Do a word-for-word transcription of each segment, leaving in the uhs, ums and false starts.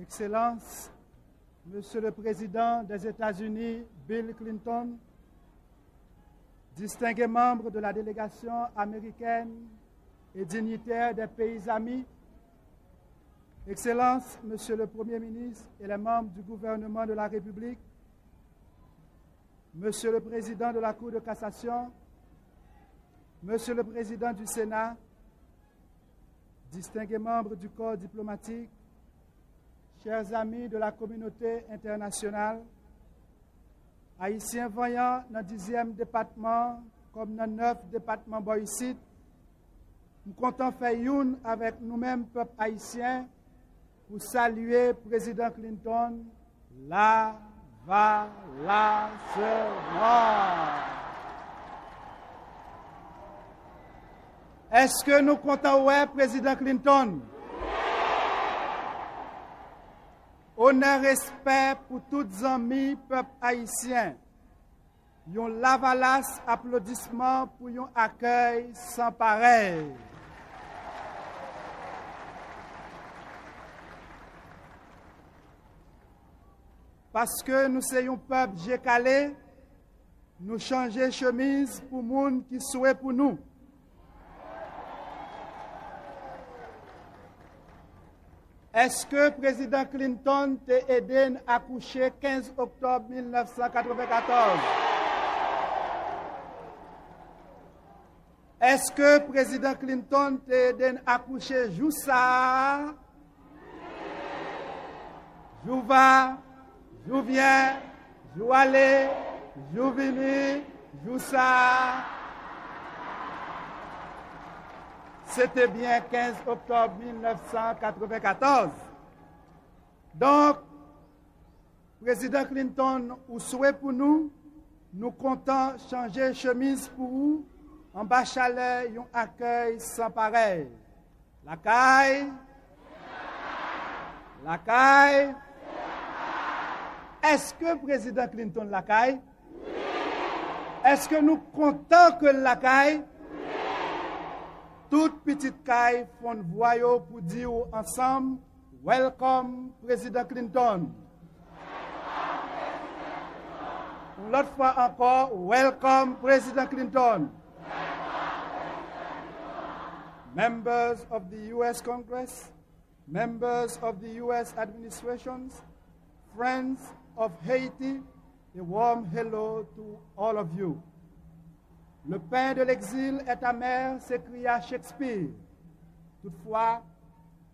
Excellence, Monsieur le Président des États-Unis, Bill Clinton, distingués membres de la délégation américaine et dignitaires des pays amis, Excellence, Monsieur le Premier ministre et les membres du gouvernement de la République, Monsieur le Président de la Cour de cassation, Monsieur le Président du Sénat, distingués membres du corps diplomatique, chers amis de la communauté internationale, Ayisyen vanyan nan dizyèm depatman kòm nan nèf depatman bò isit, m kontan fè youn avèk nou menm pèp ayisyen pou salye Prezidan Clinton, Lavalas sèlman. Èske nou kontan wè Prezidan Clinton? Onè, respè pou tout zanmi pèp ayisyen. Yon lavalas aplodisman pou yon akèy san parèy. Paske nou se yon pèp je kale, nou chanje chemiz pou moun ki swe pou nou. Èske Prezidan Clinton te ede n akouche kenz oktòb mil nèf san katrevenkatòz? Èske Prezidan Clinton te ede n akouche jou sa a? Jou va, jou vyen, jou ale, jou vini, jou sa a. Se te byen kenz oktòb mil nèf san katrevenkatòz. Donk, Prezidan Clinton, ou swe pou nou, nou kontan chanje chemiz pou ou, anba chalè yon akèy san parèy. Lakay! Lakay! Èske Prezidan Clinton lakay? Èske nou kontan ke l lakay? Tout pitit kay fonn vwa yo pou di w ansanm, Welcome, Prezidan Clinton! Yon lòt fwa ankò, Welcome, Prezidan Clinton! Members of the U S Congress, members of the U S administrations, friends of Haiti, a warm hello to all of you. Le pain de l'exil est amer, s'écria Shakespeare. Toutefois,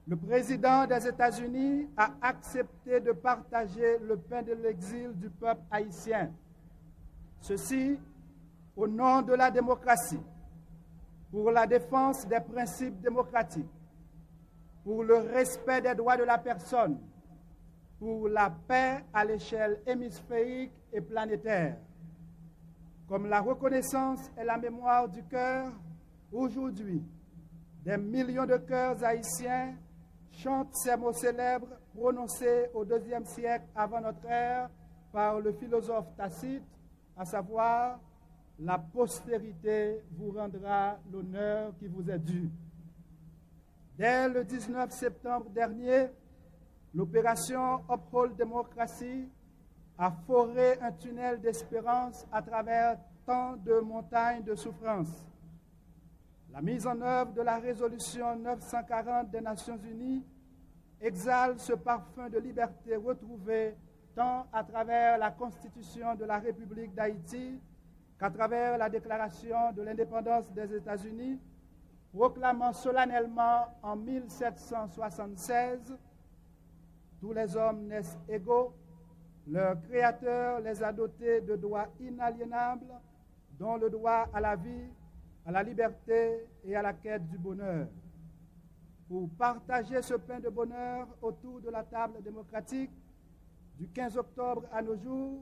le président des États-Unis a accepté de partager le pain de l'exil du peuple haïtien. Ceci au nom de la démocratie, pour la défense des principes démocratiques, pour le respect des droits de la personne, pour la paix à l'échelle hémisphérique et planétaire. Comme la reconnaissance et la mémoire du cœur, aujourd'hui, des millions de cœurs haïtiens chantent ces mots célèbres prononcés au deuxième siècle avant notre ère par le philosophe Tacite, à savoir, la postérité vous rendra l'honneur qui vous est dû. Dès le dix-neuf septembre dernier, l'opération Uphold Democracy a foré un tunnel d'espérance à travers tant de montagnes de souffrance. La mise en œuvre de la résolution neuf cent quarante des Nations Unies exhale ce parfum de liberté retrouvé tant à travers la Constitution de la République d'Haïti qu'à travers la Déclaration de l'indépendance des États-Unis, proclamant solennellement en mille sept cent soixante-seize: Tous les hommes naissent égaux, leur Créateur les a dotés de droits inaliénables, dont le droit à la vie, à la liberté et à la quête du bonheur. Pour partager ce pain de bonheur autour de la table démocratique, du quinze octobre à nos jours,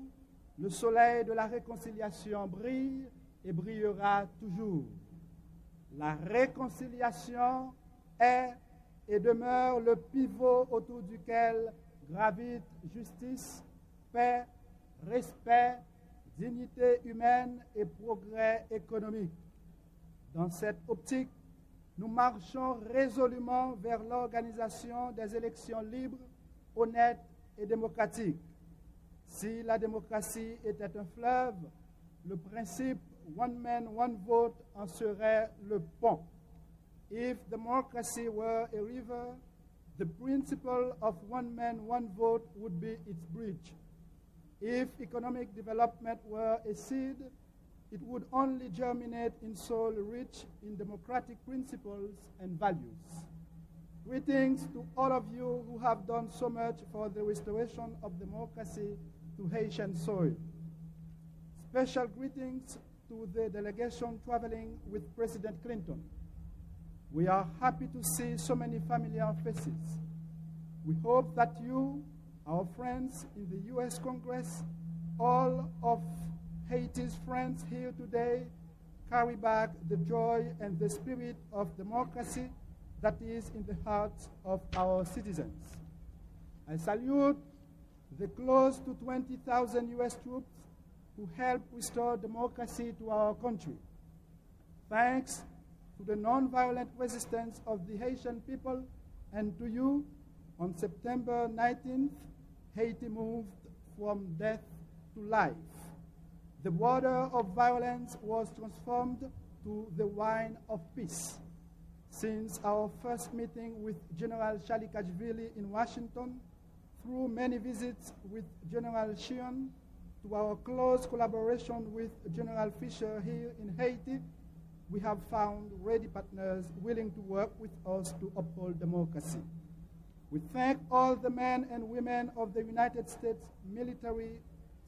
le soleil de la réconciliation brille et brillera toujours. La réconciliation est et demeure le pivot autour duquel gravitent justice, paix, respect, dignité humaine et progrès économique. Dans cette optique, nous marchons résolument vers l'organisation des élections libres, honnête et démocratique. Si la démocratie était un fleuve, le principe one man, one vote en serait le pont. If democracy were a river, the principle of one man, one vote would be its bridge. If economic development were a seed, it would only germinate in soil rich in democratic principles and values. Greetings to all of you who have done so much for the restoration of democracy to Haitian soil. Special greetings to the delegation traveling with President Clinton. We are happy to see so many familiar faces. We hope that you, our friends in the U S Congress, all of Haiti's friends here today, carry back the joy and the spirit of democracy that is in the hearts of our citizens. I salute the close to twenty thousand U S troops who helped restore democracy to our country. Thanks to the non-violent resistance of the Haitian people and to you, on September nineteenth, Haiti moved from death to life. The water of violence was transformed to the wine of peace. Since our first meeting with General Charles Ikachvili in Washington, through many visits with General Chiang, to our close collaboration with General Fisher here in Haiti, we have found ready partners willing to work with us to uphold democracy. We thank all the men and women of the United States military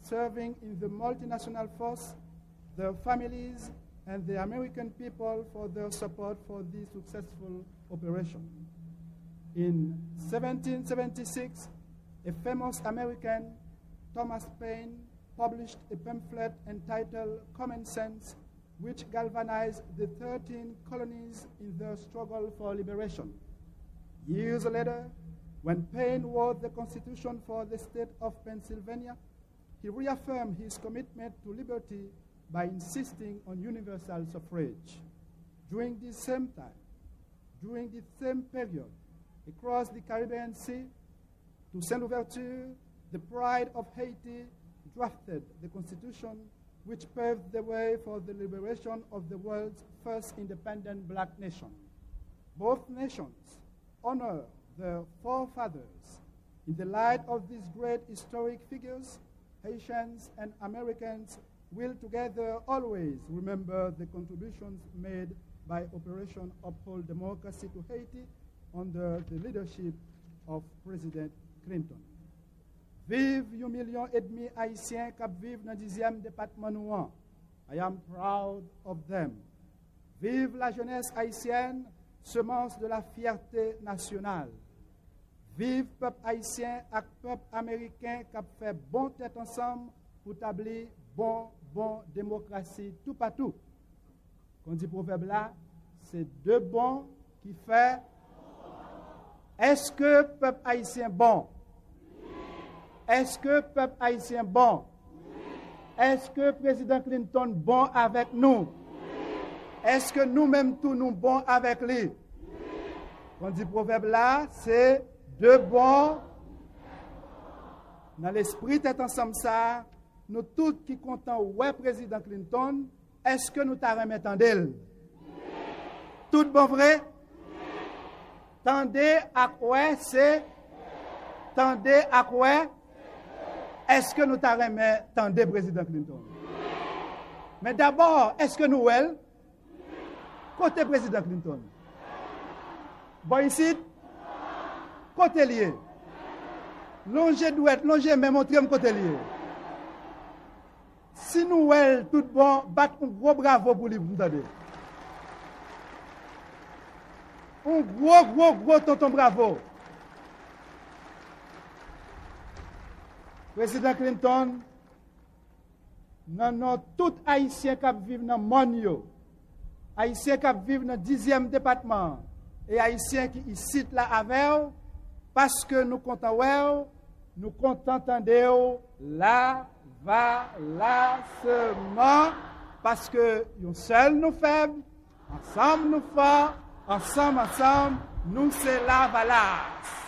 serving in the multinational force, their families, and the American people for their support for this successful operation. In seventeen seventy-six, a famous American, Thomas Paine, published a pamphlet entitled Common Sense, which galvanized the thirteen colonies in their struggle for liberation. Years later, when Paine wrote the Constitution for the state of Pennsylvania, he reaffirmed his commitment to liberty by insisting on universal suffrage. During this same time, during this same period, across the Caribbean Sea, Toussaint Louverture, the pride of Haiti, drafted the Constitution which paved the way for the liberation of the world's first independent black nation. Both nations honor their forefathers. In the light of these great historic figures, Haitians and Americans will together always remember the contributions made by Operation Uphold Democracy to Haiti under the leadership of President Clinton. Viv yon milyon edmi Ayisyen k ap viv nan dizyèm depatman nou an. I am proud of them. Viv lajenès ayisyèn, semence de la fierté nationale. Viv pèp ayisyen ak pèp ameriken k ap fè bon tèt ansanm pou tabli bon, bon demokrasi toupatou. Kon di pwovèb la, se de bon ki fè. Èske pèp ayisyen bon? Èske pèp ayisyen bon? Èske prezidan Clinton bon avèk nou? Èske nou menm tou nou bon avèk li? Kon di pwovèb la, se de bon. Nan lespri tèt ansanm sa a, nou tout ki kontan wè prezidan Clinton, èske nou ta renmen tande l? Tout bon vre? Tande ak wè se tande ak wè. Èske nou ta renmen tande prezidan Clinton? Men dabò, èske nou wè l? Kote prezidan Clinton? Bò isit? Kote l ye? Lonje dwèt, lonje men, montre m kote l ye. Si nou wè l tout bon, bat yon gwo bravo pou li pou m tande. Yon gwo, gwo, gwo tonton bravo. Prezidan Clinton, nan non tout Ayisyen k ap viv nan mòn yo, Ayisyen k ap viv nan dizyèm depatman an, e Ayisyen ki isit la avè w, paske nou kontan wè w, nou kontan tande w, la, va, la, sèlman, paske yon sèl nou fèb, ansanm nou fò, ansanm, ansanm, nou se Lavalas.